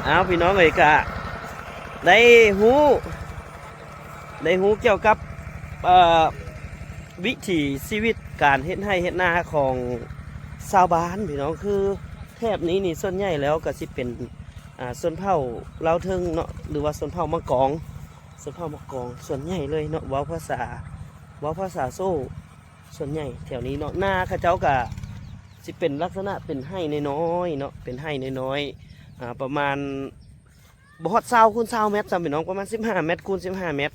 ອ້າວ ພີ່ນ້ອງເອີຍ ກະໄດ້ຮູ້ ໄດ້ຮູ້ກ່ຽວກັບ ເອີ ວິຖີຊີວິດການເຮັດໄຮ່ເຮັດນາຂອງຊາວບ້ານ ພີ່ນ້ອງ. ຄືແຖບນີ້ນີ້ ສ່ວນໃຫຍ່ແລ້ວກະຊິເປັນ ອ່າ ຊົນເຜົ່າລາວເທິງເນາະ ຫຼືວ່າຊົນເຜົ່າມະກອງ ຊົນເຜົ່າມະກອງສ່ວນໃຫຍ່ເລີຍເນາະ ເວົ້າພາສາ ເວົ້າພາສາໂຊ ສ່ວນໃຫຍ່ແຖວນີ້ເນາະ ນາເຂົາເຈົ້າກະຊິເປັນລັກສະນະເປັນໄຮ່ນ້ອຍໆເນາະ ເປັນໄຮ່ນ້ອຍໆ ອ່າ ປະມານບໍ່ຮອດຊາວຄູນຊາວແມັດຊ້ຳ ພີ່ນ້ອງ ປະມານສິບຫ້າແມັດຄູນສິບຫ້າແມັດ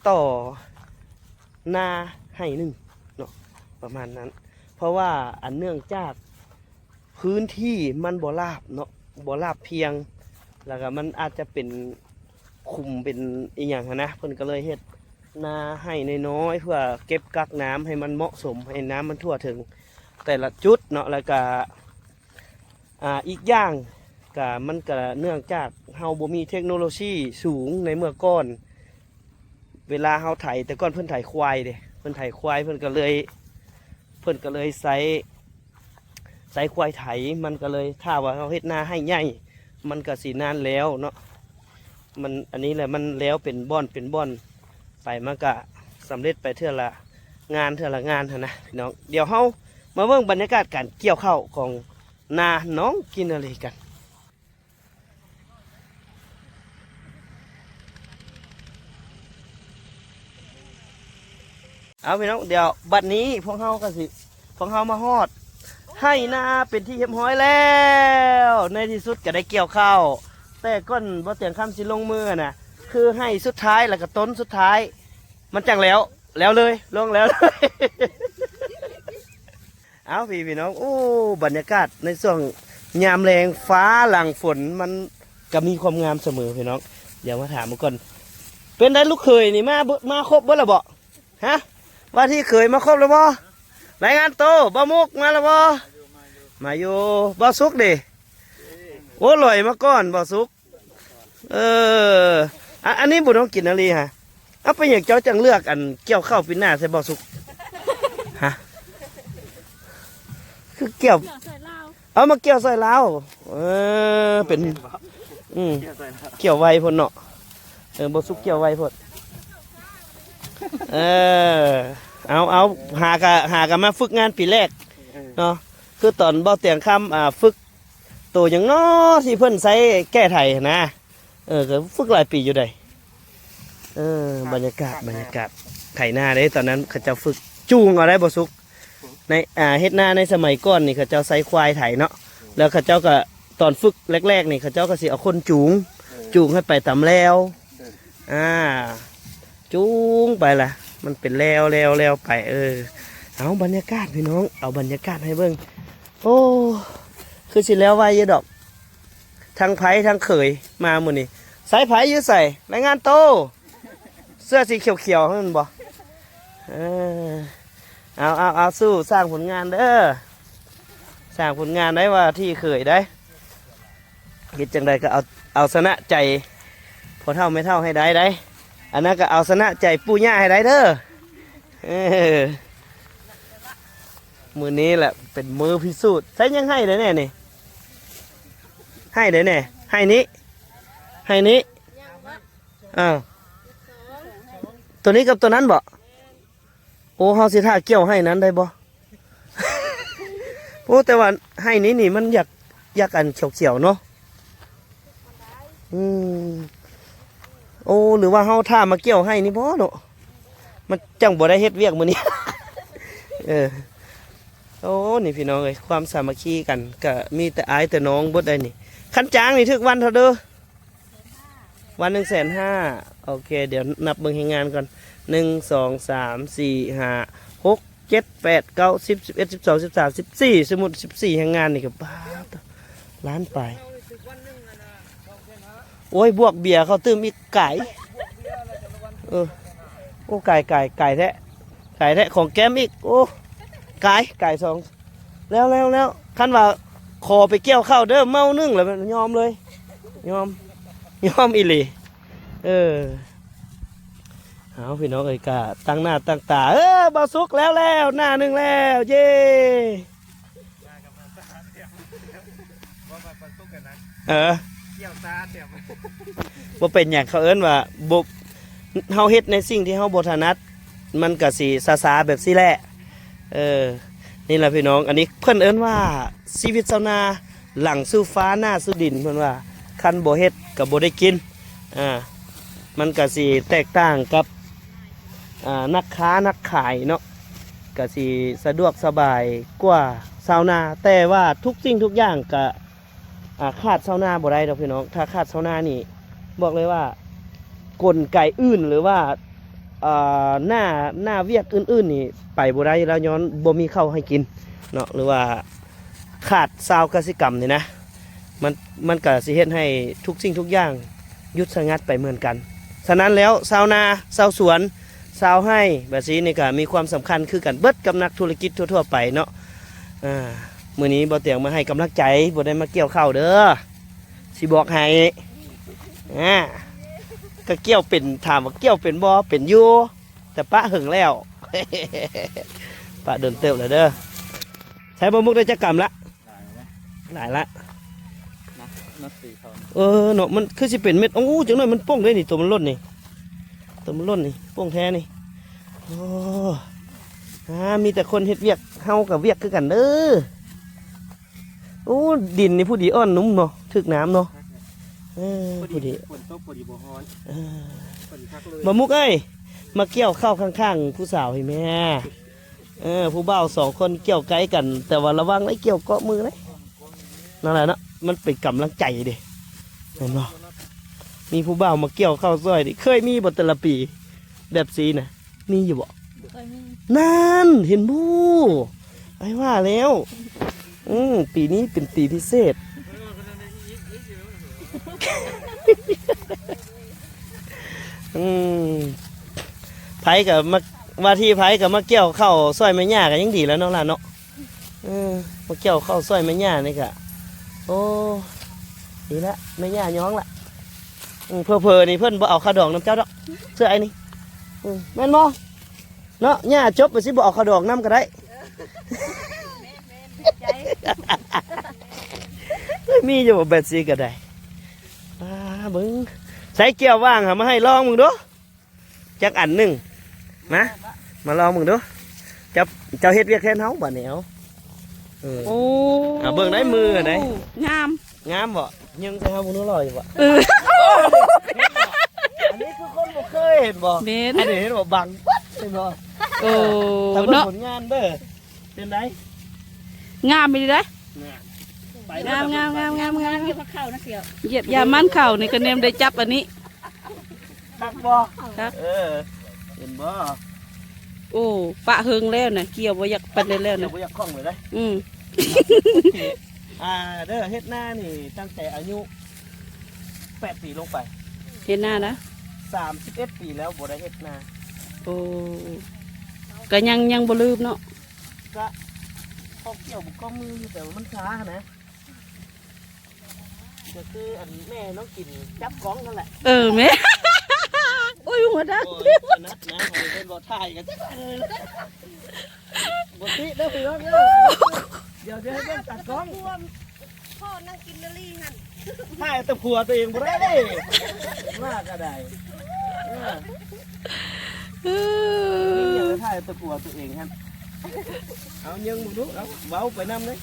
ຕໍ່ນາໄຮ່ໜຶ່ງເນາະ ປະມານນັ້ນ. ເພາະວ່າອັນເນື່ອງຈາກພື້ນທີ່ມັນບໍ່ລາບເນາະ ບໍ່ລາບພຽງ ແລ້ວກະມັນອາດຈະເປັນຂຸມເປັນອີ່ຫຍັງຫັ້ນນະ ເພິ່ນກະເລີຍເຮັດນາໄຮ່ນ້ອຍໆ ເພື່ອເກັບກັກນ້ຳໃຫ້ມັນເໝາະສົມ ໃຫ້ນ້ຳມັນທົ່ວເຖິງແຕ່ລະຈຸດເນາະ ແລ້ວກະ ອ່າ ອີກຢ່າງກະ ມັນກະເນື່ອງຈາກເຮົາບໍ່ມີເທັກໂນໂລຊີສູງໃນເມື່ອກ່ອນ ເວລາເຮົາໄຖ ແຕ່ກ່ອນເພິ່ນໄຖຄວາຍເດ້ ເພິ່ນໄຖຄວາຍ ເພິ່ນກະເລີຍ ເພິ່ນກະເລີຍໃຊ້ ໃຊ້ຄວາຍໄຖ ມັນກະເລີຍ ຖ້າວ່າເຮົາເຮັດນາໄຮ່ໃຫຍ່ ມັນກະຊິນານແລ້ວເນາະ ມັນ ອັນນີ້ແຫຼະ ມັນແລ້ວເປັນບ່ອນເປັນບ່ອນໄປ ມັນກະສຳເລັດໄປເທື່ອລະງານ ເທື່ອລະງານຫັ້ນນະ ພີ່ນ້ອງ. ດຽວເຮົາມາເບິ່ງບັນຍາກາດການກ່ຽວເຂົ້າຂອງ ນານ້ອງກິນນາລີກັນ. ເອົາ ພີ່ນ້ອງ ດຽວບັດນີ້ພວກເຮົາກະຊິ ພວກເຮົາມາຮອດໄຮ່ນາເປັນທີ່ຮຽບຮ້ອຍແລ້ວ ໃນທີ່ສຸດກະໄດ້ກ່ຽວເຂົ້າ ແຕ່ກ່ອນບໍ່ຕຽງຄຳຊິລົງມືນະ ຄືໄຮ່ສຸດທ້າຍ ແລ້ວກະຕົ້ນສຸດທ້າຍ ມັນຈັ່ງແລ້ວ ແລ້ວເລີຍ ລົງແລ້ວເລີຍ. ເອົາ ພີ່ ພີ່ນ້ອງ ໂອ້ ບັນຍາກາດໃນຊ່ວງຍາມແລງຟ້າຫຼັງຝົນ ມັນກະມີຄວາມງາມສະເໝີ ພີ່ນ້ອງ. ດຽວມາຖາມເບິ່ງກ່ອນ ເປັນໃດລູກເຂີຍນີ້ ມາເບິດ ມາຄົບເບິດແລ້ວບໍ່? ຮະ ວ່າທີ່ເຂີຍມາຄົບແລ້ວບໍ່? ລາຍງານໂຕ ບ່າວມຸກມາແລ້ວບໍ່? ມາຢູ່. ບ່າວສຸກເດ? ໂອ້ ລອຍມາກ່ອນ ບ່າວສຸກ. ເອີ ອາ ອັນນີ້ບຸນຂອງກິນນາລີຫະ. ເອົາ ເປັນຫຍັງເຈົ້າຈັ່ງເລືອກອັນກ່ຽວເຂົ້າປີໜ້າໃສ່ບ່າວສຸກ? ຮະ ຄືກ່ຽວ ເອົາມາກ່ຽວຊ່ອຍລາວ. ເອີ ເປັນ ອືມ ກ່ຽວໄວໂພດເນາະ. ເອີ ບ່າວສຸກກ່ຽວໄວໂພດ. ເອີ ເອົາ ເອົາ ຫາກະ ຫາກະມາຝຶກງານປີແລກເນາະ. ຄືຕອນບ່າວຕຽງຄຳ ອ່າ ຝຶກ ໂຕຫຍັງນໍທີ່ເພິ່ນໃຊ້ແກ້ໄຖຫັ້ນນະ. ເອີ ກະຝຶກຫຼາຍປີຢູ່ໃດ໋. ເອີ ບັນຍາກາດ ບັນຍາກາດໄຖນາເດ້ ຕອນນັ້ນເຂົາເຈົ້າຝຶກຈູງເອົາໄດ໋ ບ່າວສຸກ. ໃນ ອ່າ ເຮັດນາໃນສະໄໝກ່ອນນີ້ ເຂົາເຈົ້າໃຊ້ຄວາຍໄຖເນາະ ແລ້ວເຂົາເຈົ້າກະ ຕອນຝຶກແລກໆນີ້ ເຂົາເຈົ້າກະຊິເອົາຄົນຈູງ ຈູງໃຫ້ໄປຕາມແລວ ອ່າ ຈູງໄປລະ ມັນເປັນແລວ ແລວ ແລວໄປ. ເອີ ເອົາ ບັນຍາກາດ ພີ່ນ້ອງ ເອົາບັນຍາກາດໃຫ້ເບິ່ງ. ໂອ້ ຄືຊິແລ້ວໄວຢູ່ດອກ ທັງໃພ້ທັງເຂີຍມາມື້ນີ້. ໃສ ໃຜຢູ່ໃສ? ລາຍງານໂຕ. ເສື້ອສີຂຽວໆຫັ້ນແມ່ນບໍ່? ເອີ ເອົາ ເອົາ ເອົາ ສູ້ສ້າງຜົນງານເດີ ສ້າງຜົນງານໄດ້ ວ່າທີ່ເຂີຍໄດ໋. ເຮັດຈັ່ງໃດກະເອົາ ເອົາຊະນະໃຈພໍ່ເຖົ້າແມ່ເຖົ້າໃຫ້ໄດ້ໄດ໋. ອັນນັ້ນກະເອົາຊະນະໃຈປູ່ຍ່າໃຫ້ໄດ້ເດີ. ເອີ ມື້ນີ້ແຫຼະເປັນມື້ພິສູດ. ໃສ່ຍັງໄຮ່ໄດ້ແນ່ນີ້? ໄຮ່ໄດ້ແນ່? ໄຮ່ນີ້? ໄຮ່ນີ້? ເອີ ໂຕນີ້ກັບໂຕນັ້ນບໍ? ໂອ້ ເຮົາຊິຖ້າກ່ຽວໄຮ່ນັ້ນໄດ້ບໍ່? ໂອ້ ແຕ່ວ່າໄຮ່ນີ້ນີ້ມັນຢາກ ຢາກອັນຂຽວໆເນາະ. ອືມ ໂອ້ ຫຼືວ່າເຮົາຖ້າມາກ່ຽວໄຮ່ນີ້ບໍ່ເນາະ ມັນຈັ່ງບໍ່ໄດ້ເຮັດວຽກມື້ນີ້. ເອີ ໂອ້ ນີ້ພີ່ນ້ອງເອີຍ ຄວາມສາມັກຄີກັນກະມີແຕ່ອ້າຍແຕ່ນ້ອງເບິດໄດ໋ນີ້. ຄັນຈ້າງນີ້ຖືກວັນເທົ່າເດີ? ວັນໜຶ່ງແສນຫ້າ. ໂອເຄ ດຽວນັບເບິ່ງແຮງງານກ່ອນ ໜຶ່ງ ສອງ ສາມ ສີ່ ຫ້າ ຫົກ ເຈັດ ແປດ ເກົ້າ ສິບ ສິບເອັດ ສິບສອງ ສິບສາມ ສິບສີ່ ສົມມຸດສິບສີ່ແຮງງານນີ້ກະ ປາດ ລ້ານປາຍ. ໂອ້ຍ ບວກເບຍເຂົາຕື່ມອີກ ກາຍ ເອີ ໂອ້ ກາຍ ກາຍ ກາຍແທ້ ກາຍແທ້ ຂອງແກ້ມອີກ ໂອ້ ກາຍ ກາຍສອງ ແລ້ວ ແລ້ວ ແລ້ວ ຄັນວ່າຂໍໄປກ່ຽວເຂົ້າເດີ ເມົາໜຶ່ງແລ້ວຍອມເລີຍ ຍອມ ຍອມອີ່ຫຼີ. ເອີ ເອົາ ພີ່ນ້ອງເອີຍ ກະຕັ້ງໜ້າຕັ້ງຕາ ເອີ ບ່າວສຸກແລ້ວແລ້ວ ໜ້າໜຶ່ງແລ້ວ ເຢ້. ເອີ ບໍ່ເປັນຫຍັງ ເຂົາເອີ້ນວ່າບໍ່ ເຮົາເຮັດໃນສິ່ງທີ່ເຮົາບໍ່ຖະໜັດ ມັນກະຊິຊາໆແບບຊີ້ແຫຼະ. ເອີ ນີ້ລະພີ່ນ້ອງ ອັນນີ້ເພິ່ນເອີ້ນວ່າຊີວິດຊາວນາ ຫຼັງສູ່ຟ້າໜ້າສູ່ດິນ ເພິ່ນວ່າ ຄັນບໍ່ເຮັດກະບໍ່ໄດ້ກິນ. ອ່າ ມັນກະຊິແຕກຕ່າງກັບ ອ່າ ນັກຄ້ານັກຂາຍເນາະ ກະຊິສະດວກສະບາຍກວ່າຊາວນາ ແຕ່ວ່າທຸກສິ່ງທຸກຢ່າງກະ ອ່າ ຂາດຊາວນາບໍ່ໄດ້ດອກພີ່ນ້ອງ. ຖ້າຂາດຊາວນານີ້ ບອກເລີຍວ່າກົນໄກອື່ນ ຫຼືວ່າ ອ່າ ໜ້າ ໜ້າວຽກອື່ນໆນີ້ໄປບໍ່ໄດ້ແລ້ວ ຍ້ອນບໍ່ມີເຂົ້າໃຫ້ກິນເນາະ ຫຼືວ່າຂາດຊາວກະສິກຳນີ້ນະ ມັນ ມັນກະຊິເຮັດໃຫ້ທຸກສິ່ງທຸກຢ່າງຢຸດສະຫງັດໄປເໝືອນກັນ. ສະນັ້ນແລ້ວ ຊາວນາ ຊາວສວນ ຊາວໄຮ່ ແບບຊີ້ນີ້ກະມີຄວາມສຳຄັນຄືກັນເບິດກັບນັກທຸລະກິດທົ່ວໆໄປເນາະ. ອ່າ ມື້ນີ້ບ່າວຕຽງມາໃຫ້ກຳລັງໃຈ ບໍ່ໄດ້ມາກ່ຽວເຂົ້າເດີ ຊິບອກໃຫ້. ອ່າ ກະກ່ຽວເປັນ ຖາມວ່າກ່ຽວເປັນບໍ່? ເປັນຢູ່ ແຕ່ປະເຫິງແລ້ວ ປະດົນເຕີບແລ້ວເດີ. ໃຊ້ບ່າວມຸກໄດ້ຈັກກຳລະ? ຫຼາຍລະ ໜັກ ໜັກຕີເຂົ້າ. ເອີເນາະ ມັນຄືຊິເປັນເມັດ. ໂອ້ ຈັກໜ້ອຍມັນໂປ່ງເດ້ນີ້ ໂຕມັນຫຼົ່ນນີ້ ໂຕມັນຫຼົ່ນນີ້ ໂປ່ງແທ້ນີ້. ໂອ້ ອ່າ ມີແຕ່ຄົນເຮັດວຽກ ເຮົາກະວຽກຄືກັນເດີ. ໂອ້ ດິນນີ້ຜູ້ດີ ອ່ອນນຸ້ມເນາະ ຖືກນ້ຳເນາະ. ເອີ ພໍດີ ຝົນຕົກພໍດີ ບໍ່ຮ້ອນ. ເອີ ຝົນຄັກເລີຍ. ບ່າວມຸກເອີຍ ມາກ່ຽວເຂົ້າຂ້າງໆຜູ້ສາວໃຫ້ແມ່. ເອີ ຜູ້ບ່າວສອງຄົນກ່ຽວໃກ້ກັນ ແຕ່ວ່າລະວັງໄດ້ກ່ຽວເກາະມືເດ້. ນັ້ນແຫຼະເນາະ ມັນເປັນກຳລັງໃຈເດ້ ແມ່ນບໍ່? ມີຜູ້ບ່າວມາກ່ຽວເຂົ້າຊ່ອຍນີ້ ເຄີຍມີບໍ່ແຕ່ລະປີແບບຊີ້ນະ? ມີຢູ່ບໍ່? ເຄີຍມີ. ນັ້ນ ເຫັນບໍ່? ອ້າຍວ່າແລ້ວ. ອືມ ປີນີ້ເປັນປີພິເສດ. ອືມ ໃຜກະມາ ວ່າທີ່ໃຜກະມາກ່ຽວເຂົ້າຊ່ອຍແມ່ຍ່າກະຍັງດີແລ້ວເນາະຫຼານເນາະ. ເອີ ມາກ່ຽວເຂົ້າຊ່ອຍແມ່ຍ່ານີ້ກະ ໂອ້ ດີລະ ແມ່ຍ່າຍອງລະ. ເຜີໆນີ້ເພິ່ນບໍ່ເອົາຄ່າດອງນຳເຈົ້າດອກ ເຊື່ອອ້າຍນີ້. ແມ່ນບໍ່? ເນາະ ຍ່າຈົບໄປຊິ ບໍ່ເອົາຄ່າດອງນຳກະໄດ້. ມີຢູ່ບໍ່ແບບຊີ້ກະໄດ້. ອ່າ ເບິ່ງ ໃສ່ກ່ຽວຫວ່າງຫາມາໃຫ້ລອງເບິ່ງດູ ຈັກອັນໜຶ່ງ. ມາ ມາລອງເບິ່ງດູ. ເຈົ້າ ເຈົ້າເຮັດວຽກແທນເຮົາບາດນີ້. ເອົາ ເອີ ໂອ້ ເອົາເບິ່ງໄດ້ມືໄດ້ ງາມ ງາມບໍ່? ຍິງໃສ່ເຮົາເບິ່ງດູ ຫຼໍ່ຢູ່ບໍ່? ເອີ ອັນນີ້ຄືຄົນບໍ່ເຄີຍເຫັນບໍ່? ແມ່ນ ອັນນີ້ເຫັນບໍ່? ບັງປັດ ເຫັນບໍ່? ໂອ້ ເນາະ ຖ້າເບິ່ງຜົນງານເດີ. ເປັນໃດ? ງາມອີ່ຫຼີເດ້. ງາມ ງາມ ງາມ ງາມ ງາມ ງາມ. ງາມຢູ່ກັບເຂົານະ ສຽວ ຢຽບຢາມມັນເຂົ້ານີ້ກະແນມໄດ້ຈັບອັນນີ້. ຄັກບໍ່? ຄັກ. ເອີ ເຫັນບໍ່? ໂອ້ ປະເຫິງແລ້ວນະ ກ່ຽວບໍ່ຢາກປານໃດແລ້ວນະ. ບໍ່ຢາກຄ່ອງເລີຍເດ້. ອືມ ອ່າ ເດີ ເຮັດນານີ້ຕັ້ງແຕ່ອາຍຸແປດປີລົງໄປ. ເຮັດນານະ ສາມສິບເອັດປີແລ້ວບໍ່ໄດ້ເຮັດນາ. ໂອ້ ກະຍັງ ຍັງບໍ່ລືມເນາະ. ກະພໍກ່ຽວບໍ່ກໍມືຢູ່ ແຕ່ວ່າມັນຊ້າຫັ້ນນະ. ກະຄືອັນແມ່ນ້ອງກິນຈັບກ້ອງຫັ້ນແຫຼະ. ເອີ ແມ່ ໂອ້ຍ ຫົວດັກ. ໂອ້ຍ ຂະໜາດນະ ເພິ່ນບໍ່ຖ່າຍກະຈັກ ເອີ ບໍ່ຕິເດີພີ່ນ້ອງເດີ. ດຽວຈະໃຫ້ເບິ່ງຕາກ້ອງ ພໍ່ນາງກິນນາລີຫັ້ນ ຖ່າຍແຕ່ຜົວຕົວເອງບໍ່ໄດ້ເດ້. ວ່າກະໄດ້ ເອີ ເອີ ນີ້ຢາກຖ່າຍແຕ່ຜົວຕົວເອງຫັ້ນ. ເອົາ ຍິງເບິ່ງດູ ເອົາ ເວົ້າໄປນຳເດ້.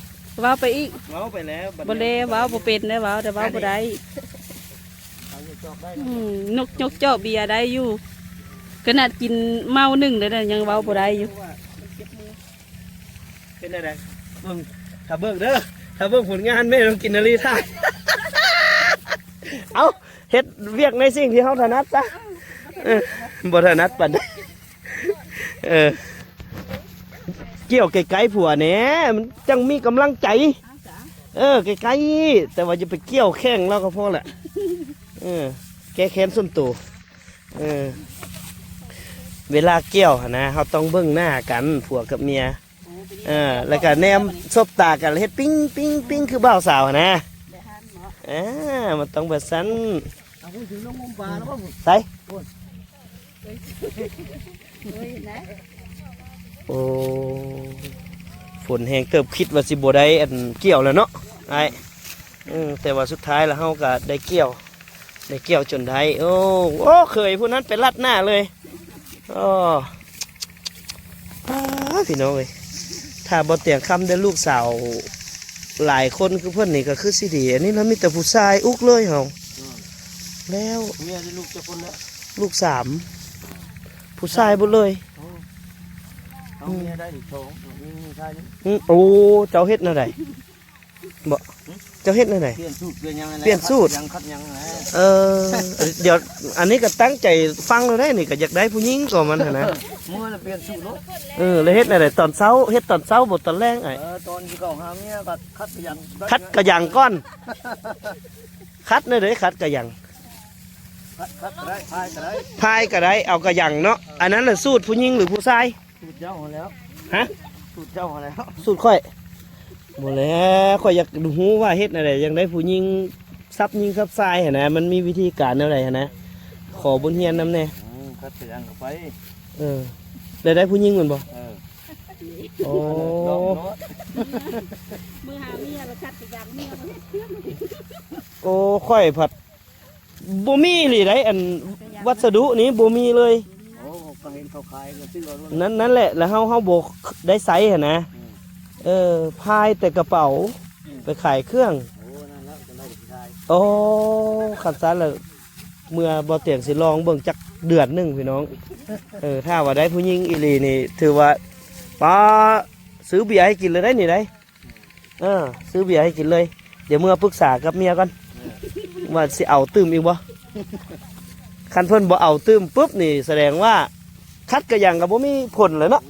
ເວົ້າໄປອີກ ເວົ້າໄປແລ້ວ ບໍ່ແລ ເວົ້າບໍ່ເປັນເດ້ ເວົ້າແຕ່ເວົ້າບໍ່ໄດ້. ເອົາ ຍົກຈອກໄດ້ ອືມ ຍົກ ຍົກຈອກເບຍໄດ້ຢູ່ ຂະໜາດກິນເມົາໜຶ່ງແລ້ວນະ ຍັງເວົ້າບໍ່ໄດ້ຢູ່. ເປັນແນວໃດ? ເບິ່ງ ຖ້າເບິ່ງເດີ ຖ້າເບິ່ງຜົນງານແມ່ນ້ອງກິນນາລີຖ່າຍ. ເອົ້າ ເຮັດວຽກໃນສິ່ງທີ່ເຮົາຖະໜັດຊະ. ເອີ ບໍ່ຖະໜັດປານໃດ. ເອີ ກ່ຽວໃກ້ໆຜົວແດ່ ມັນຈັ່ງມີກຳລັງໃຈ. ເອີ ໃກ້ໆ ແຕ່ວ່າຢ່າໄປກ່ຽວແຂ່ງລາວກໍພໍລະ. ເອີ ແກ້ແຄ້ນສ່ວນໂຕ. ເອີ ເວລາກ່ຽວຫັ້ນນະ ເຮົາຕ້ອງເບິ່ງໜ້າກັນ ຜົວກັບເມຍ. ເອີ ແລ້ວກໍແນມສົບຕາກັນ ເຮັດປິງ ປິງ ປິງ ຄືບ່າວສາວຫັ້ນນະ. ເອີ ມັນຕ້ອງແບບຊັ້ນ. ໃສ? ໂອ້ ຝົນແຮງເຕີບ ຄິດວ່າຊິບໍ່ໄດ້ອັນກ່ຽວແລ້ວເນາະອ້າຍ. ອືມ ແຕ່ວ່າສຸດທ້າຍແລ້ວເຮົາກໍໄດ້ກ່ຽວ ໄດ້ກ່ຽວຈົນໄດ້. ໂອ້ ໂອ້ ເຂີຍຜູ້ນັ້ນໄປລັດໜ້າເລີຍ. ໂອ້ ປ້າ ພີ່ນ້ອງເອີຍ ຖ້າບໍ່ຕຽງຄຳໄດ້ລູກສາວຫຼາຍຄົນຄືເພິ່ນນີ້ກໍຄືຊິດີ. ອັນນີ້ລະມີແຕ່ຜູ້ຊາຍອຸກເລີຍເຮົາ. ອືມ ແລ້ວ ເມຍໄດ້ລູກຈັກຄົນແລ້ວ? ລູກສາມ ຜູ້ຊາຍເບິດເລີຍ. ໂອ້ ເອົາເມຍໄດ້ອີກສອງ ຍິງຊາຍນີ້. ອືມ ໂອ້ ເຈົ້າເຮັດແນວໃດ? ບໍ່ ຫຶ? ເຈົ້າເຮັດແນວໃດ? ປ່ຽນສູດປ່ຽນຫຍັງນັ້ນແຫຼະ. ປ່ຽນສູດ ຄັດຫຍັງ ຄັດຫຍັງນັ້ນແຫຼະ. ເອີ ດຽວ ອັນນີ້ກໍຕັ້ງໃຈຟັງແລ້ວເດ້ ນີ້ກໍຢາກໄດ້ຜູ້ຍິງກໍມັນຫັ້ນນະ. ເມື່ອລະປ່ຽນສູດໂລດ. ເອີ ແລ້ວເຮັດແນວໃດ? ຕອນເຊົ້າ ເຮັດຕອນເຊົ້າບໍ່ຕອນແລງ? ອ້າຍ ເອີ ຕອນຊິເຂົ້າຫາເມຍກໍຂັດກະຍັງ ຂັດກະຍັງກ່ອນ. ຂັດແນວໃດ? ຂັດກະຍັງ ຂັດ ຂັດກໍໄດ້ ພາຍກໍໄດ້ ພາຍກໍໄດ້ ເອົາກະຍັງເນາະ. ເອີ ອັນນັ້ນລະສູດຜູ້ຍິງຫຼືຜູ້ຊາຍ? ສູດເຈົ້າຫັ້ນແຫຼ້ວ. ຮະ? ສູດເຈົ້າຫັ້ນແຫຼ້ວ. ສູດຂ້ອຍ? ບໍ່ແຫຼ້ວ ຂ້ອຍຢາກຮູ້ວ່າເຮັດແນວໃດ ຈັ່ງໄດ້ຜູ້ຍິງສັບຍິງສັບຊາຍຫັ້ນນະ ມັນມີວິທີການແນວໃດຫັ້ນນະ ຂໍບົດຮຽນນຳແດ່. ອືມ ຄັດກະຍັງເຂົ້າໄປ. ເອີ ໄດ້ ໄດ້ຜູ້ຍິງແມ່ນບໍ່? ເອີ ໂອ້ ລອງໂລດ. ມື້ຫາເມຍລະຄັດກະຍັງເມຍບໍ່ເຮັດເຄື່ອງ. ໂອ້ ຂ້ອຍພັດ ບໍ່ມີອີ່ຫຼີໃດ໋ ອັນວັດສະດຸນີ້ບໍ່ມີເລີຍ. ໂອ້ ກໍເຫັນເຂົາຂາຍກໍຊື້ເອົາໂລດ. ນັ້ນ ນັ້ນແຫຼະ ແລ້ວເຮົາ ເຮົາບໍ່ໄດ້ໃຊ້ຫັ້ນນະ. ອືມ ເອີ ພາຍແຕ່ກະເປົາ ອືມ ໄປຂາຍເຄື່ອງ. ໂອ້ ນັ້ນແຫຼະ ຈັ່ງໄດ້ຂາຍ. ໂອ້ ຄັນຊັ້ນລະ ເມື່ອບໍ່ຕຽງຊິລອງເບິ່ງຈັກເດືອນໜຶ່ງພີ່ນ້ອງ. ເອີ ຖ້າວ່າໄດ້ຜູ້ຍິງອີ່ຫຼີນີ້ ຖືວ່າ ປ້າ ຊື້ເບຍໃຫ້ກິນເລີຍໄດ໋ນີ້ໄດ໋. ເອີ ຊື້ເບຍໃຫ້ກິນເລີຍ. ດຽວເມືອປຶກສາກັບເມຍກ່ອນ ເອີ ວ່າຊິເອົາຕື່ມອີກບໍ່. ຄັນເພິ່ນບໍ່ເອົາຕື່ມປຶບນີ້ ສະແດງວ່າຂັດກະຍັງກໍບໍ່ມີຜົນແລ້ວເນາະ.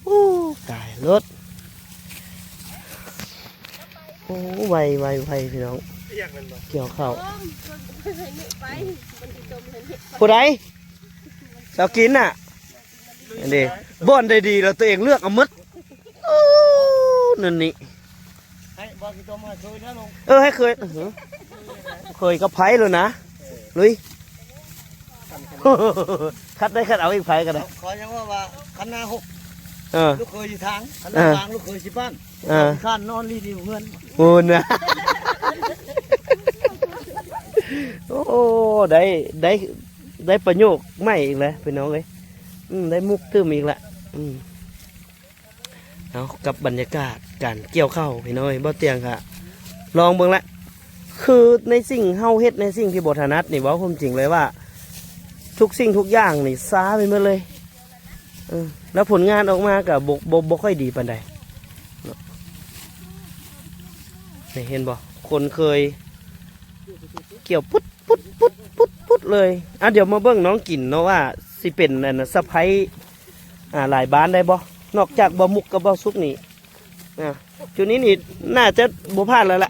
ໂອ້ ຕາຍໂລດ. ໂອ້ ໄວ ໄວ ໄວ ພີ່ນ້ອງ ກ່ຽວເຂົ້າ. ຜູ້ໃດ? ລາວກິນນະ. ອັນນີ້ ບ່ອນໃດດີລະ ຕົວເອງເລືອກເອົາໝົດ. ໂອ້ ນັ້ນນີ້ ໃຫ້ບໍ່ຊິຕ້ອງມາເຄີຍນະລົງ. ເອີ ໃຫ້ເຄີຍ ເອີ ເຄີຍກັບໃຜໂລດນະ. ລຸຍ. ຄັດໄດ້ຄັດເອົາອີກໃຜກໍໄດ້. ຂໍຍັງວ່າ ວ່າຄັນໜ້າຫົກ ເອີ ລູກເຂີຍຊິທາງ ຄັນໜ້າ ເອີ ຫວ່າງລູກເຂີຍຊິບ້ານ. ເອີ ຂ້ານນອນລີ້ຢູ່ເຮືອນພຸ້ນນະ. ໂອ້ ໄດ້ ໄດ້ ໄດ້ປະໂຫຍກໃໝ່ອີກແລ້ວພີ່ນ້ອງເອີຍ. ອືມ ໄດ້ມຸກຕື່ມອີກລະ. ອືມ ເອົາ ກັບບັນຍາກາດການກ່ຽວເຂົ້າພີ່ນ້ອງເອີຍ ບໍ່ຕຽງກະລອງເບິ່ງລະ. ຄືໃນສິ່ງເຮົາເຮັດໃນສິ່ງທີ່ບໍ່ຖະໜັດນີ້ ເວົ້າຄວາມຈິງເລີຍວ່າ ທຸກສິ່ງທຸກຢ່າງນີ້ຊ້າໄປໝົດເລີຍ. ເອີ ແລ້ວຜົນງານອອກມາກະບໍ່ ບໍ່ ບໍ່ຄ່ອຍດີປານໃດເນາະ. ນີ້ເຫັນບໍ່? ຄົນເຄີຍກ່ຽວປຸດ ປຸດ ປຸດ ປຸດ ປຸດເລີຍ. ອ່ະ ດຽວມາເບິ່ງນ້ອງກິນເນາະວ່າຊິເປັນ ອັນນະ ສະໃພ້ ອ່າ ຫຼາຍບ້ານໄດ້ບໍ່? ນອກຈາກບ່າວມຸກກັບບ່າວສຸກນີ້ ອ່າ ຈຸດນີ້ນີ້ໜ້າຈະບໍ່ຜ່ານແລ້ວລະ.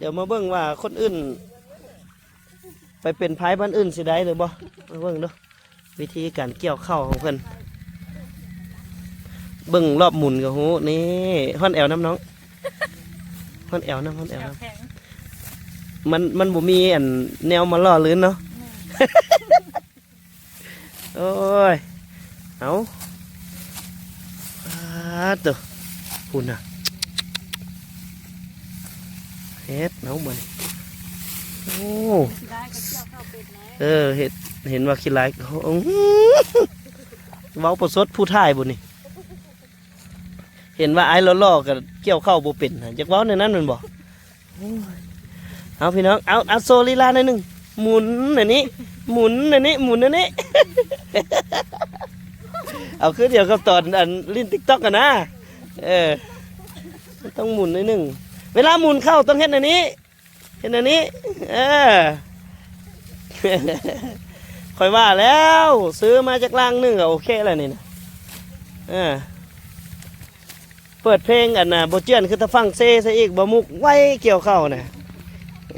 ດຽວມາເບິ່ງວ່າຄົນອື່ນໄປເປັນໃພ້ບ້ານອື່ນຊິໄດ້ຫຼືບໍ່? ມາເບິ່ງດູ ວິທີການກ່ຽວເຂົ້າຂອງເພິ່ນ. ເບິ່ງລອບໝຸນກໍຮູ້. ນີ້ ຮ້ອນແອວນຳນ້ອງ ຮ້ອນແອວນຳ ຮ້ອນແອວນຳ. ແອວແຂງ ມັນ ມັນບໍ່ມີອັນແນວມາຫຼໍ່ລື່ນເນາະ. ແມ່ນ ໂອ້ຍ ເອົາ ປາດໂທ້ ພຸ້ນນະ ເຮັດເອົາບັດນີ້. ໂອ້ ເອີ ເຮັດ ເຫັນວ່າຂີ້ຮ້າຍ ໂອ້ ເວົ້າປະຊົດຜູ້ຖ່າຍບໍ່ນີ້. ເຫັນວ່າອ້າຍຫຼໍ່ໆກໍກ່ຽວເຂົ້າບໍ່ເປັນ ຢາກເວົ້າແນວນັ້ນແມ່ນບໍ່? ໂອ້ຍ ເອົາພີ່ນ້ອງ ເອົາ ເອົາໂຊລີລາໜ້ອຍໜຶ່ງ ໝຸນອັນນີ້ ໝຸນອັນນີ້ ໝຸນອັນນີ້ ເອົາຄືດຽວກັບຕອນອັນຫຼິ້ນຕິກຕັອກຫັ້ນນະ. ເອີ ມັນຕ້ອງໝຸນໜ້ອຍໜຶ່ງ ເວລາໝຸນເຂົ້າຕ້ອງເຮັດອັນນີ້ ເຮັດແນວນີ້ ເອີ ຂ້ອຍວ່າແລ້ວ ຊື້ມາຈັກລັງໜຶ່ງກໍໂອເຄແລ້ວນີ້ນະ. ເອີ ເປີດເພງອັນນ່າ ບໍ່ເຈື່ອນຄືຕາຝັ່ງເຊຊະອີກ ບໍ່ມຸກໄວກ່ຽວເຂົ້ານະ.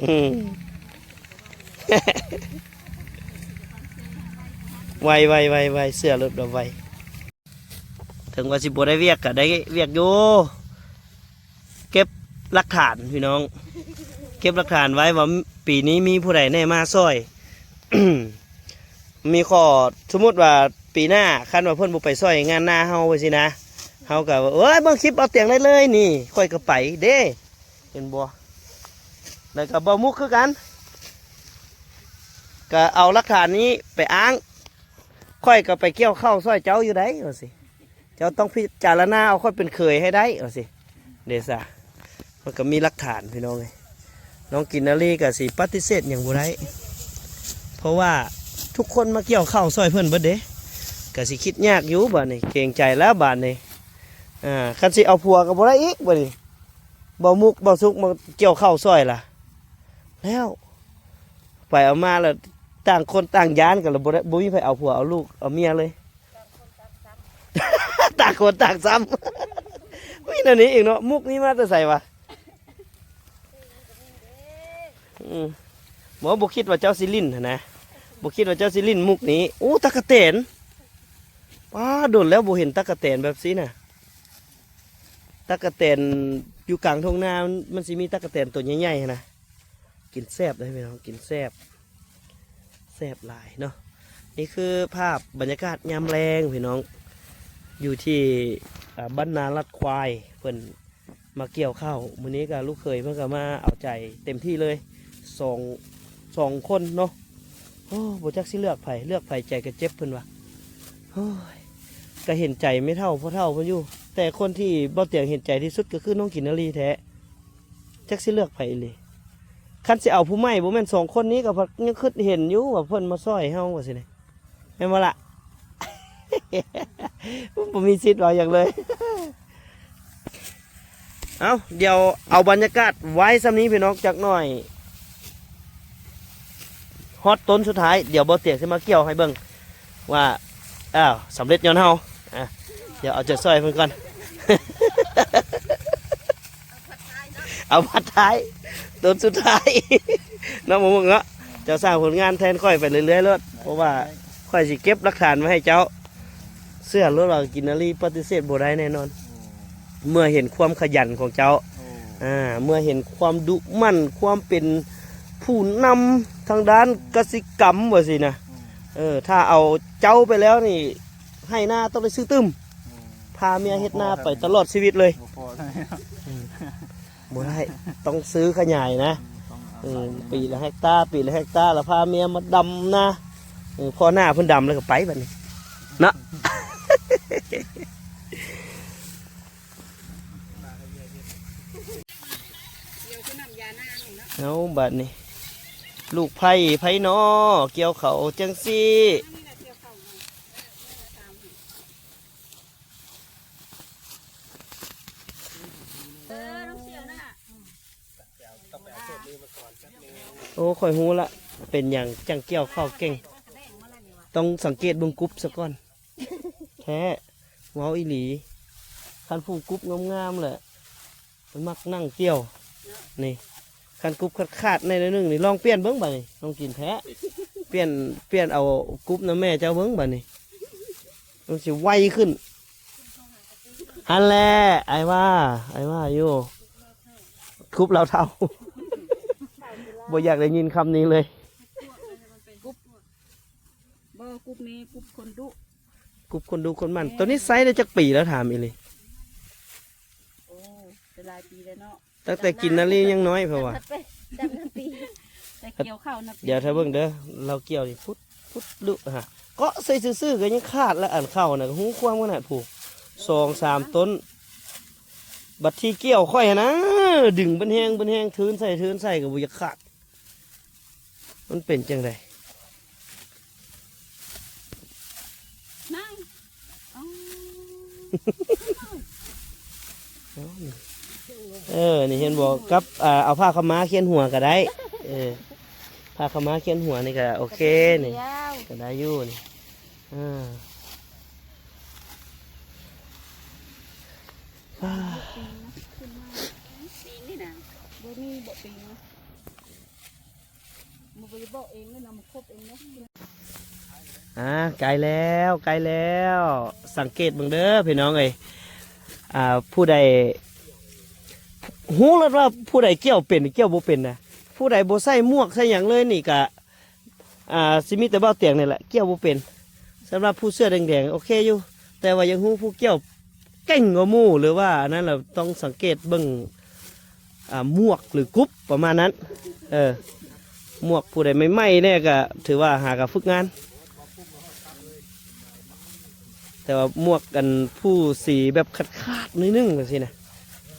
ອືມ ໄວ ໄວ ໄວ ໄວ ເຊື່ອໂລດວ່າໄວ. ເຖິງວ່າຊິບໍ່ໄດ້ວຽກກໍໄດ້ວຽກຢູ່ ເກັບຫຼັກຖານພີ່ນ້ອງ ເກັບຫຼັກຖານໄວ້ວ່າປີນີ້ມີຜູ້ໃດແດ່ມາຊ່ອຍ. ມີຂໍ້ ສົມມຸດວ່າປີໜ້າ ຄັນວ່າເພິ່ນບໍ່ໄປຊ່ອຍງານນາເຮົາຈັ່ງຊີ້ນະ ເຮົາກໍ ໂອ້ຍ ເບິ່ງຄລິບເບົາຕຽງໄດ້ເລີຍນີ້ ຂ້ອຍກໍໄປເດ້ ເຫັນບໍ່? ແລ້ວກໍບໍ່ມຸກຄືກັນ ກໍເອົາຫຼັກຖານນີ້ໄປອ້າງ ຂ້ອຍກໍໄປກ່ຽວເຂົ້າຊ່ອຍເຈົ້າຢູ່ໃດ໋ ວ່າຊີ້ ເຈົ້າຕ້ອງພິຈາລະນາເອົາຂ້ອຍເປັນເຂີຍໃຫ້ໄດ້ ວ່າຊີ້ ເດຊາ ມັນກໍມີຫຼັກຖານພີ່ນ້ອງເອີຍ. ນ້ອງກິນນາລີກໍຊິປະຕິເສດຫຍັງບໍ່ໄດ້ ເພາະວ່າທຸກຄົນມາກ່ຽວເຂົ້າຊ່ອຍເພິ່ນເບິດເດ້ ກໍຊິຄິດຍາກຢູ່ບາດນີ້ ເກງໃຈແລ້ວບາດນີ້. ອ່າ ຄັນຊິເອົາຜົວກໍບໍ່ໄດ້ອີກບາດນີ້ ບໍ່ມຸກບໍ່ສຸກມາກ່ຽວເຂົ້າຊ່ອຍລະ ແລ້ວໄປເອົາມາລະ ຕ່າງຄົນຕ່າງຢ້ານກັນລະ ບໍ່ໄດ້ ບໍ່ມີໃຜເອົາຜົວເອົາລູກເອົາເມຍເລີຍ ຕ່າງຄົນຕ່າງຊ້ຳ ມີແນວນີ້ອີກເນາະ. ມຸກນີ້ມາແຕ່ໃສວະ? ອືມ ບໍ່ ບໍ່ຄິດວ່າເຈົ້າຊິຫຼິ້ນຫັ້ນນະ ບໍ່ຄິດວ່າເຈົ້າຊິຫຼິ້ນມຸກນີ້. ໂອ້ ຕັກກະແຕນ ປ້າ ດົນແລ້ວບໍ່ເຫັນຕັກກະແຕນແບບຊີ້ນະ. ຕັກກະແຕນຢູ່ກາງທົ່ງນາ ມັນ ມັນຊິມີຕັກກະແຕນໂຕໃຫຍ່ໆຫັ້ນນະ ກິນແຊບເດ້ພີ່ນ້ອງ ກິນແຊບ ແຊບຫຼາຍເນາະ. ນີ້ຄືພາບບັນຍາກາດຍາມແລງພີ່ນ້ອງ ຢູ່ທີ່ ອ່າ ບ້ານນາລັດຄວາຍ ເພິ່ນມາກ່ຽວເຂົ້າ. ມື້ນີ້ກໍລູກເຂີຍເພິ່ນກໍມາເອົາໃຈເຕັມທີ່ເລີຍ ສອງ ສອງຄົນເນາະ. ໂອ້ ບໍ່ຈັກຊິເລືອກໃຜ ເລືອກໃຜໃຈກໍເຈັບເພິ່ນວ່າ. ໂອ້ຍ ກໍເຫັນໃຈແມ່ເຖົ້າພໍ່ເຖົ້າເພິ່ນຢູ່ ແຕ່ຄົນທີ່ບໍ່ຕຽງເຫັນໃຈທີ່ສຸດກໍຄືນ້ອງກິນນາລີແທ້. ຈັກຊິເລືອກໃຜອີ່ຫຼີ ຄັນຊິເອົາຜູ້ໃໝ່ ບໍ່ແມ່ນສອງຄົນນີ້ກໍຍັງຄິດເຫັນຢູ່ວ່າເພິ່ນມາຊ່ອຍເຮົາວ່າຊີ້ນະ ແມ່ນບໍ່ລະ? ບໍ່ມີສິດເວົ້າຫຍັງເລີຍ. ເອົ້າ ດຽວເອົາບັນຍາກາດໄວ້ສ່ຳນີ້ພີ່ນ້ອງ ຈັກໜ້ອຍຮອດຕົ້ນສຸດທ້າຍ ດຽວບໍ່ຕຽງຊິມາກ່ຽວໃຫ້ເບິ່ງວ່າ ອ້າວ ສຳເລັດຍ້ອນເຮົາ. ອ່ະ ດຽວເອົາໃຈຊ່ອຍເພິ່ນກ່ອນ ເອົາພັດທ້າຍ ຕົ້ນສຸດທ້າຍເນາະ ໝູ່ເນາະ. ເຈົ້າສ້າງຜົນງານແທນຂ້ອຍໄປເລື້ອຍໆໂລດ ເພາະວ່າຂ້ອຍຊິເກັບຫຼັກຖານໄວ້ໃຫ້ເຈົ້າ. ເຊື່ອໂລດວ່າກິນນາລີປະຕິເສດບໍ່ໄດ້ແນ່ນອນ ເມື່ອເຫັນຄວາມຂະຫຍັນຂອງເຈົ້າ ເມື່ອເຫັນຄວາມດຸໝັ່ນ ຄວາມເປັນຜູ້ນຳທາງດ້ານກະສິກຳວ່າຊີ້ນະ. ເອີ ຖ້າເອົາເຈົ້າໄປແລ້ວນີ້ ໄຮ່ນາຕ້ອງໄດ້ຊື້ຕື່ມ ພາເມຍເຮັດນາໄປຕະຫຼອດຊີວິດເລີຍ. ບໍ່ໄດ້ ຕ້ອງຊື້ຂະຫຍາຍນະ ເອີ ປີລະເຮັກຕາ ປີລະເຮັກຕາ ລະພາເມຍມາດຳນາ. ເອີ ພໍໜ້າເພິ່ນດຳແລ້ວກໍໄປບັດນີ້ເນາະ. ເອົາ ບັດນີ້ ລູກໃຜໃຜນໍ ກ່ຽວເຂົ້າຈັ່ງຊີ້. ໂອ້ ຂ້ອຍຮູ້ລະ ເປັນຫຍັງຈັ່ງກ່ຽວເຂົ້າເກັ່ງ ຕ້ອງສັງເກດເບິ່ງກຸບສາກ່ອນ. ແທ້ ເວົ້າອີ່ຫຼີ ຄັນຜູ້ກຸບງາມໆແຫຼະ ມັນມັກນັ່ງກ່ຽວນີ້. ຄັນກຸບຂາດໆແດ່ໜ້ອຍໜຶ່ງນີ້ ລອງປ່ຽນເບິ່ງບາດນີ້ ລອງກິນແທ້ ປ່ຽນ ປ່ຽນເອົາກຸບນຳແມ່ເຈົ້າເບິ່ງບາດນີ້ ມັນຊິໄວຂຶ້ນ. ຫັ້ນແຫຼະ ອ້າຍວ່າ ອ້າຍວ່າຢູ່ ກຸບລາວເຖົ້າ ບໍ່ຢາກໄດ້ຍິນຄຳນີ້ເລີຍ. ກຸບ ບໍ່ ກຸບນີ້ກຸບຄົນດຸ ກຸບຄົນດຸຄົນໝັ່ນ. ໂຕນີ້ໃຊ້ໄດ້ຈັກປີແລ້ວ ຖາມອີ່ຫຼີ? ໂອ້ ໄດ້ຫຼາຍປີແລ້ວເນາະ ຕັ້ງແຕ່ກິນນາລີຍັງນ້ອຍ ເພາະວ່າ ຈັກປີ ແຕ່ກ່ຽວເຂົ້ານະ. ດຽວຖ້າເບິ່ງເດີ ລາວກ່ຽວນີ້ ພຸດ ພຸດລຸຮະ ເກາະໃສ່ຊື່ໆ ກໍຍັງຂາດລະ ອັນເຂົ້ານະ ກໍຮູ້ຄວາມກັນນະ ຜູ້ ສອງສາມຕົ້ນ. ບັດທີກ່ຽວຂ້ອຍຫັ້ນນະ ດຶງບັນແຮງ ບັນແຮງ ເທີນໃສ່ ເທີນໃສ່ ກໍບໍ່ຢາກຂາດ. ມັນເປັນຈັ່ງໃດ? ເອີ ນີ້ເຫັນບໍ່ ກັບ ອ່າ ເອົາຜ້າຂາວມ້າຂຽນຫົວກໍໄດ້. ເອີ ຜ້າຂາວມ້າຂຽນຫົວນີ້ກໍໂອເຄນີ້ ກໍໄດ້ຢູ່ນີ້. ເອີ ປີງນີ້ນະ ບໍ່ມີບໍ່ປີງ. ບໍ່ໄດ້ບອກເອງເນາະ ມາຄົບເອງເນາະ. ອ່າ ໃກ້ແລ້ວ ໃກ້ແລ້ວ ສັງເກດເບິ່ງເດີພີ່ນ້ອງເອີຍ. ອ່າ ຜູ້ໃດ ຮູ້ແລ້ວວ່າຜູ້ໃດກ່ຽວເປັນ ກ່ຽວບໍ່ເປັນນະ. ຜູ້ໃດບໍ່ໃສ່ໝວກໃສ່ຫຍັງເລີຍນີ້ກະ ອ່າ ຊິມີແຕ່ບ່າວຕຽງນີ້ແຫຼະ ກ່ຽວບໍ່ເປັນ. ສຳລັບຜູ້ເສື້ອແດງໆ ໂອເຄຢູ່ ແຕ່ວ່າຢາກຮູ້ຜູ້ກ່ຽວ ເກັ່ງກວ່າໝູ່ ຫຼືວ່າອັນນັ້ນລະ ຕ້ອງສັງເກດເບິ່ງ ອ່າ ໝວກ ຫຼື ກຸບ ປະມານນັ້ນ. ເອີ ໝວກຜູ້ໃດໃໝ່ໆແດ່ກໍຖືວ່າຫາກໍຝຶກງານ, ແຕ່ວ່າໝວກອັນຜູ້ສີແບບຂາດໆໜ້ອຍໜຶ່ງຈັ່ງຊີ້ນະ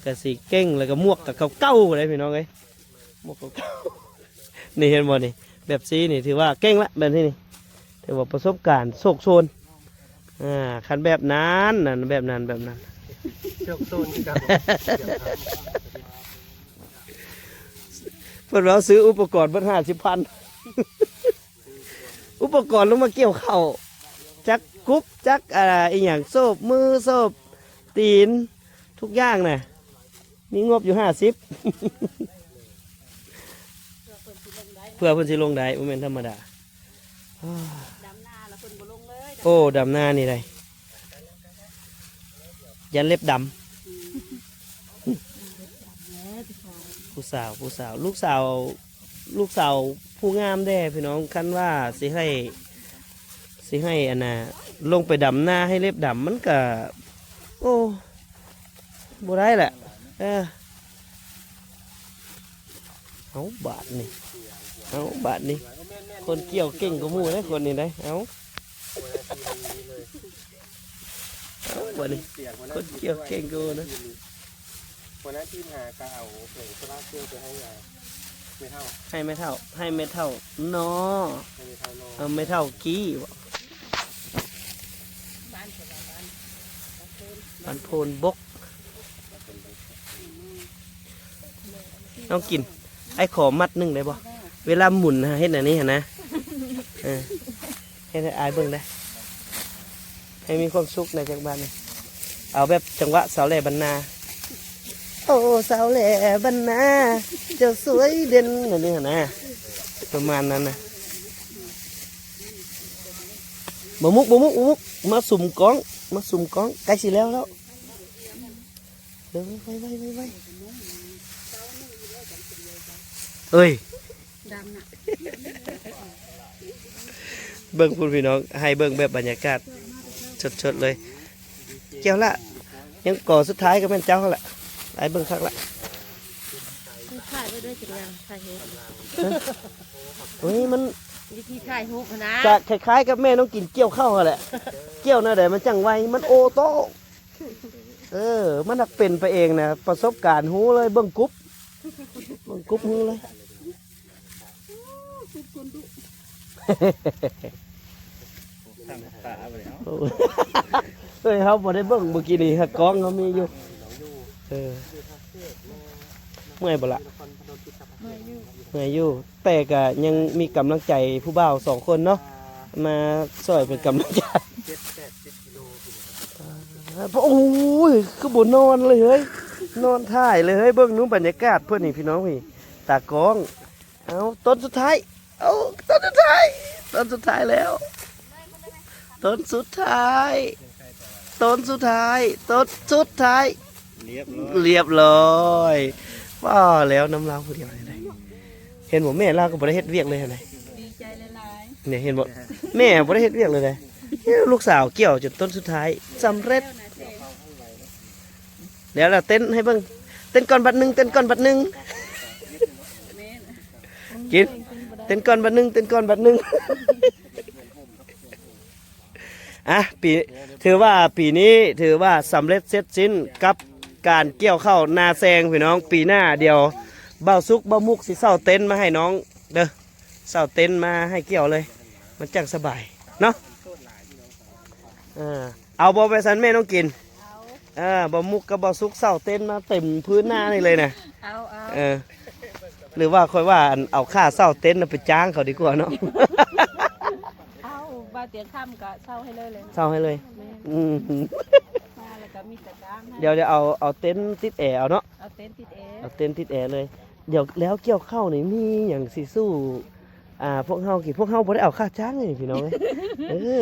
ກໍຊິເກັ່ງ. ແລ້ວກໍໝວກກໍເກົ່າໆເດ້ພີ່ນ້ອງເອີຍ, ໝວກເກົ່າໆ. ນີ້ເຫັນບໍ່ນີ້ ແບບສີນີ້ຖືວ່າເກັ່ງລະ ແບບນີ້ນີ້ ຖືວ່າປະສົບການໂຊກໂຊນ. ອ່າ ຄັນແບບນັ້ນ ນັ້ນ ແບບນັ້ນ ແບບນັ້ນ ໂຊກໂຊນຄືກັນ. ເພິ່ນວ່າຊື້ອຸປະກອນເບິດຫ້າສິບພັນ ອຸປະກອນລົງມາກ່ຽວເຂົ້າ ຈັກກຸບ ຈັກ ອ່າ ອີ່ຫຍັງ ໂຊບມື ໂຊບຕີນ ທຸກຢ່າງນະ. ມີງົບຢູ່ຫ້າສິບ ເພື່ອເພິ່ນຊິລົງໄດ້ ບໍ່ແມ່ນທຳມະດາ. ດຳນາລະເພິ່ນບໍ່ລົງເລີຍ. ໂອ້ ດຳນານີ້ໄດ໋ ຢ້ານເລັບດຳ. ຜູ້ສາວ ຜູ້ສາວ ລູກສາວ ລູກສາວຜູ້ງາມເດ້ພີ່ນ້ອງ. ຄັນວ່າຊິໃຫ້ ຊິໃຫ້ອັນນ່າ ລົງໄປດຳນາໃຫ້ເລັບດຳ ມັນກະ ໂອ້ ບໍ່ໄດ້ແຫຼະ. ເອີ ເອົາບາດນີ້ ເອົາບາດນີ້ ຄົນກ່ຽວເກັ່ງກວ່າໝູ່ເດ້ ຄົນນີ້ເດ້. ເອົາ ເອົາບາດນີ້ ຄົນກ່ຽວເກັ່ງກວ່າໝູ່ນະ. ຫົວໜ້າທີມຫາກໍເອົາແຜງໂຊລາເຊວໄປໃຫ້ ອ່າ ແມ່ເຖົ້າ ໃຫ້ແມ່ເຖົ້າ ໃຫ້ແມ່ເຖົ້ານໍ ໃຫ້ແມ່ເຖົ້ານໍ ເອົາແມ່ເຖົ້າກີ້ບໍ ບ້ານ ບ້ານໂພນບົກ. ນ້ອງກິນ ອ້າຍຂໍມັດໜຶ່ງໄດ້ບໍ່? ເວລາໝູນຫາເຮັດອັນນີ້ຫັ້ນນະ ເອີ ເຮັດໃຫ້ອ້າຍເບິ່ງແດ່ ໃຫ້ມີຄວາມສຸກແດ່ຈັກບາດໜຶ່ງ. ເອົາແບບຈັງຫວະສາວແຫຼບ້ານນາ ໂອ້ ສາວແຫຼບ້ານນາ ເຈົ້າສວຍເດັ່ນ ແບບນີ້ຫັ້ນນະ ປະມານນັ້ນນະ. ບໍ່ມຸກ ບໍ່ມຸກ ບໍ່ມຸກ ມາສຸມກ້ອງ ມາສຸມກ້ອງ ໃກ້ຊິແລ້ວແລ້ວ. ເອີ ໄວໆໆໆ ເອີຍ ດຳນະ ເບິ່ງພຸ້ນພີ່ນ້ອງ ໃຫ້ເບິ່ງແບບບັນຍາກາດສົດໆເລີຍ. ແກ້ວລະ ຍັງກໍສຸດທ້າຍກໍແມ່ນເຈົ້າຫັ້ນລະ ອ້າຍເບິ່ງຄັກລະ. ຖ່າຍໄວ້ເດີ ຈັກຢ່າງ ຖ່າຍຮູບ ເອີຍ ມັນ ວິທີຖ່າຍຮູບຫັ້ນນະ ກະຄ້າຍໆກັບແມ່ນ້ອງກິນກ່ຽວເຂົ້າຫັ້ນແຫຼະ ກ່ຽວແນວໃດມັນຈັ່ງໄວ ມັນໂອໂຕ ເອີ ມັນຮັກເປັນໄປເອງນະ ປະສົບການຮູ້ເລີຍ ເບິ່ງກຸບ ເບິ່ງກຸບຮູ້ເລີຍ. ເອີຍ ເຮົາບໍ່ໄດ້ເບິ່ງມື້ກີ້ນີ້ ກະກ້ອງເຮົາມີຢູ່. ເອີ ເມື່ອຍບໍ່ລະ? ເມື່ອຍຢູ່ ເມື່ອຍຢູ່ ແຕ່ກະຍັງມີກຳລັງໃຈຜູ້ບ່າວສອງຄົນເນາະ ມາຊ່ອຍເປັນກຳລັງໃຈ. ໂອ້ຍ ຄືບໍ່ນອນເລີຍເຮີ້ຍ ນອນຖ່າຍເລີຍເຮີ້ຍ. ເບິ່ງດູບັນຍາກາດເພິ່ນນີ້ພີ່ນ້ອງ ພີ່ ຕາກ້ອງ. ເອົາ ຕົ້ນສຸດທ້າຍ ເອົາ ຕົ້ນສຸດທ້າຍ ຕົ້ນສຸດທ້າຍແລ້ວ ຕົ້ນສຸດທ້າຍ ຕົ້ນສຸດທ້າຍ ຕົ້ນສຸດທ້າຍ ລຽບຮ້ອຍ ລຽບຮ້ອຍ. ວ້າ ແລ້ວນຳລາວຜູ້ດຽວນີ້ ເຫັນບໍ່ ແມ່ລາວກໍບໍ່ໄດ້ເຮັດວຽກເລີຍຫັ້ນນະ. ດີໃຈຫຼາຍໆ ນີ້ເຫັນບໍ່ ແມ່ບໍ່ໄດ້ເຮັດວຽກເລີຍເດ້. ເອີ ລູກສາວກ່ຽວຈົນຕົ້ນສຸດທ້າຍສຳເລັດ. ແລ້ວລະເຕັ້ນໃຫ້ເບິ່ງ ເຕັ້ນກ່ອນບາດໜຶ່ງ ເຕັ້ນກ່ອນບາດໜຶ່ງ ແມ່ນ ກິນ ເຕັ້ນກ່ອນບາດໜຶ່ງ ເຕັ້ນກ່ອນບາດໜຶ່ງ. ອ່ະ ປີ ຖືວ່າປີນີ້ຖືວ່າສຳເລັດເສັດສິ້ນກັບການກ່ຽວເຂົ້ານາແຊງພີ່ນ້ອງ. ປີໜ້າດຽວບ່າວສຸກ ບ່າວມຸກຊິເຊົ່າເຕັນມາໃຫ້ນ້ອງເດີ ເຊົ່າເຕັນມາໃຫ້ກ່ຽວເລີຍ ມັນຈັ່ງສະບາຍເນາະ. ເອີ ເອົາບໍ່ ແບບຊັ້ນແມ່ນ້ອງກິນ? ເອົາ ເອີ ບ່າວມຸກກັບບ່າວສຸກເຊົ່າເຕັນມາເຕັມພື້ນໜ້ານີ້ເລີຍນະ. ເອົາ ເອົາ ເອີ ຫຼືວ່າຂ້ອຍວ່າ ອັນ ເອົາຄ່າເຊົ່າເຕັນນະໄປຈ້າງເຂົາດີກວ່າເນາະ. ເອົາ ບ່າວຕຽງຄຳກໍເຊົ່າໃຫ້ເລີຍແຫຼະ ເຊົ່າໃຫ້ເລີຍ. ແມ່ນ ອືມ ມາແລ້ວກໍມີແຕ່ຈ້າງໃຫ້. ດຽວ ດຽວເອົາ ເອົາເຕັນຕິດແອເອົາເນາະ ເອົາເຕັນຕິດແອ ເອົາເຕັນຕິດແອເລີຍ. ດຽວແລ້ວກ່ຽວເຂົ້ານີ້ມີຫຍັງຊິສູ້ ອ່າ ພວກເຮົາກິນ ພວກເຮົາບໍ່ໄດ້ເອົາຄ່າຈ້າງເລີຍພີ່ນ້ອງເອີຍ. ເອີ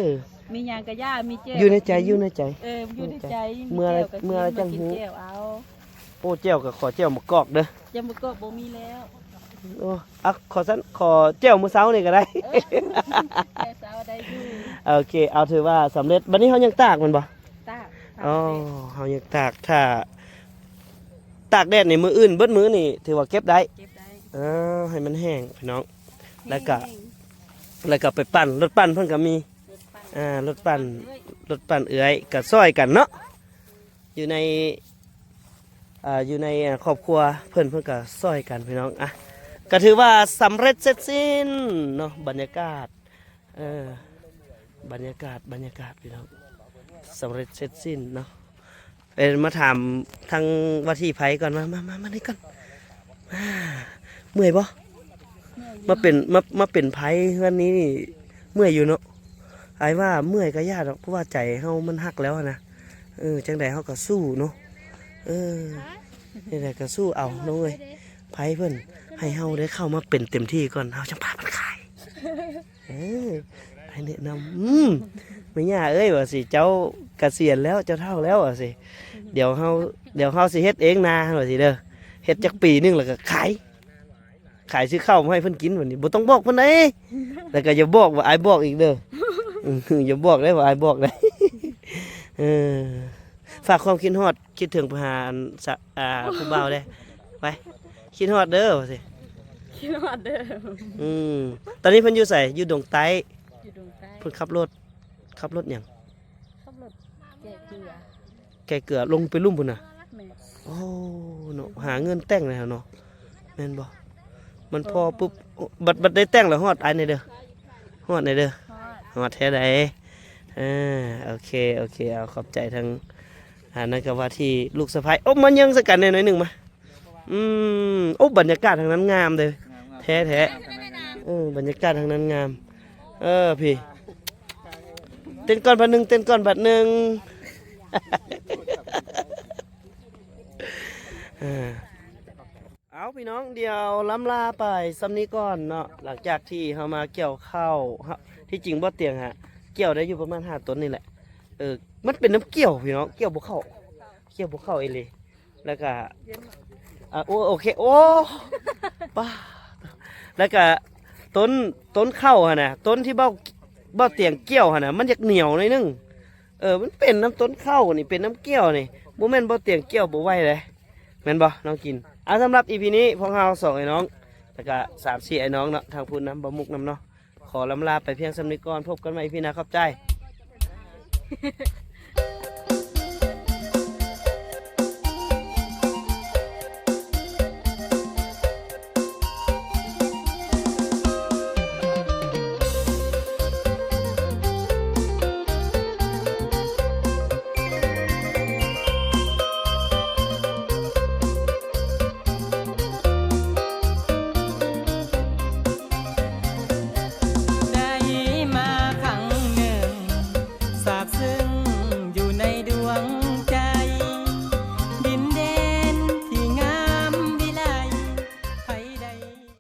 ມີຫຍັງກະຢ່າ ມີແຈ່ວ ຢູ່ໃນໃຈ ຢູ່ໃນໃຈ ເອີ ຢູ່ໃນໃຈ. ເມື່ອ ເມື່ອລະຈັ່ງຮູ້ ແຈ່ວເອົາ ໂອ້ ແຈ່ວກະຂໍແຈ່ວໝາກກອກເດີ ແຈ່ວໝາກກອກບໍ່ມີແລ້ວ. ໂອ້ ອ່ະ ຂໍຊັ້ນ ຂໍແຈ່ວມື້ເຊົ້ານີ້ກະໄດ້ ເອີ ແຈ່ວເຊົ້າໄດ້ຢູ່. ໂອເຄ ເອົາ ຖືວ່າສຳເລັດ. ບາດນີ້ເຮົາຍັງຕາກແມ່ນບໍ່? ຕາກ ອໍ ເຮົາຍັງຕາກ ຖ້າ ຕາກແດດໃນມື້ອື່ນເບິດມື້ນີ້ຖືວ່າເກັບໄດ້ ເກັບໄດ້ ເອີ ໃຫ້ມັນແຫ້ງພີ່ນ້ອງ ແລ້ວກະ ແຫ້ງ ແລ້ວກະໄປປັ່ນ ລົດປັ່ນເພິ່ນກະມີ ລົດປັ່ນ ອ່າ ລົດປັ່ນ ເອື້ອຍ ລົດປັ່ນເອື້ອຍ ກະຊ່ອຍກັນເນາະ ຢູ່ໃນ ອ່າ ຢູ່ໃນ ອ່າ ຄອບຄົວເພິ່ນ ເພິ່ນກະຊ່ອຍກັນພີ່ນ້ອງ ອ່ະ ກະຖືວ່າສຳເລັດເສັດສິ້ນເນາະ ບັນຍາກາດ ເອີ ບັນຍາກາດ ບັນຍາກາດພີ່ນ້ອງ ສຳເລັດເສັດສິ້ນເນາະ ເອີ ມາຖາມທາງວ່າທີ່ໃຜກ່ອນ ມາ ມາ ມາ ມານີ້ກ່ອນ ອ່າ ເມື່ອຍບໍ່? ເມື່ອຍຢູ່ ມາເປັນ ມາ ມາເປັນໃຜເຮືອນນີ້ນີ້ ເມື່ອຍຢູ່ເນາະ ອ້າຍວ່າເມື່ອຍກະຢ່າດອກ ເພາະວ່າໃຈເຮົາມັນຮັກແລ້ວຫັ້ນນະ ເອີ ຈັ່ງໃດເຮົາກະສູ້ເນາະ ເອີ ຈັ່ງໃດກະສູ້ເອົານ້ອງເອີຍ ໃຜເພິ່ນ ໃຫ້ເຮົາໄດ້ເຂົ້າມາເປັນເຕັມທີ່ກ່ອນ ເຮົາຈັ່ງພາເພິ່ນຂາຍ ເອີ ໃຫ້ແນະນຳ ອືມ ແມ່ຍ່າເອີຍ ວ່າຊິ ເຈົ້າກະສຽນແລ້ວ ເຈົ້າເຖົ້າແລ້ວ ວ່າຊິ ດຽວເຮົາ ດຽວເຮົາຊິເຮັດເອງນາ ວ່າຊິເດີ ເຮັດຈັກປີໜຶ່ງແລ້ວກະຂາຍ ຂາຍຊື້ເຂົ້າມາໃຫ້ເພິ່ນກິນ ບັດນີ້ບໍ່ຕ້ອງບອກເພິ່ນໃດ ແລ້ວກະຢ່າບອກວ່າອ້າຍບອກອີກເດີ ອືມ ຢ່າບອກໄດ໋ວ່າອ້າຍບອກໄດ໋ ເອີ ຝາກຄວາມຄິດຮອດ ຄິດເຖິງໄປຫາອັນ ສະ ອ່າ ຜູ້ບ່າວເດ້ ໄປ ຄິດຮອດເດີ ວ່າຊິ ຄິດຮອດເດີ ອືມ ຕອນນີ້ເພິ່ນຢູ່ໃສ? ຢູ່ດົງໃຕ້ ຢູ່ດົງໃຕ້ ເພິ່ນຂັບລົດ ຂັບລົດຫຍັງ? ຂັບລົດແກະເກືອ ແກະເກືອລົງໄປລຸ່ມພຸ້ນນະ ແມ່ນ ໂອ້ ເນາະ ຫາເງິນແຕ່ງແລ້ວເນາະ ແມ່ນບໍ່? ມັນພໍປຸບ ບັດ ບັດໄດ້ແຕ່ງແລ້ວຮອດອ້າຍແດ່ເດີ ຮອດແດ່ເດີ ຮອດ ຮອດແທ້ໃດ ເອີ ໂອເຄ ໂອເຄ ເອົາ ຂອບໃຈທັງ ອ່າ ນັ້ນກະວ່າທີ່ລູກສະໃພ້ ໂອ້ ມາເຍິງໃສ່ກັນແດ່ໜ້ອຍໜຶ່ງມາ ອືມ ໂອ້ ບັນຍາກາດທາງນັ້ນງາມເດີ ງາມໆ ແທ້ໆ ງາມໆ ເອີ ບັນຍາກາດທາງນັ້ນງາມ ເອີ ພີ້ ເຕັ້ນກ່ອນບາດໜຶ່ງ ເຕັ້ນກ່ອນບາດໜຶ່ງ ເອີ ເອົາ ພີ່ນ້ອງ ດຽວລ່ຳລາໄປສ່ຳນີ້ກ່ອນເນາະ ຫຼັງຈາກທີ່ເຮົາມາກ່ຽວເຂົ້າ ເຮົາ ທີ່ຈິງບໍ່ຕຽງຫະ ກ່ຽວໄດ້ຢູ່ປະມານຫ້າຕົນນີ້ແຫຼະ ເອີ ມັນເປັນນຳກ່ຽວ ພີ່ນ້ອງ ກ່ຽວບໍ່ເຂົ້າ ກ່ຽວບໍ່ເຂົ້າອີ່ຫຼີ ແລ້ວກະ ອ່າ ໂອ ໂອເຄ ໂອ້ ປ້າ ແລ້ວກະຕົ້ນ ຕົ້ນເຂົ້າຫັ້ນນະ ຕົ້ນທີ່ເບົາ ເບົາຕຽງກ່ຽວຫັ້ນນະ ມັນຢາກໜຽວໜ້ອຍໜຶ່ງ ເອີ ມັນເປັນນຳຕົ້ນເຂົ້ານີ້ ເປັນນຳກ່ຽວນີ້ ບໍ່ແມ່ນເບົາຕຽງກ່ຽວບໍ່ໄຫວເດ້ ແມ່ນບໍ່ນ້ອງກິນ? ອ່າ ສຳລັບອີພີນີ້ ພວກເຮົາສອງອ້າຍນ້ອງ ແລ້ວກະສາມສີ່ອ້າຍນ້ອງເນາະ ທາງພຸ້ນນຳ ບ່າວມຸກນຳເນາະ ຂໍລ່ຳລາໄປພຽງສ່ຳນີ້ກ່ອນ ພົບກັນໃໝ່ອີພີໜ້າ ຂອບໃຈ.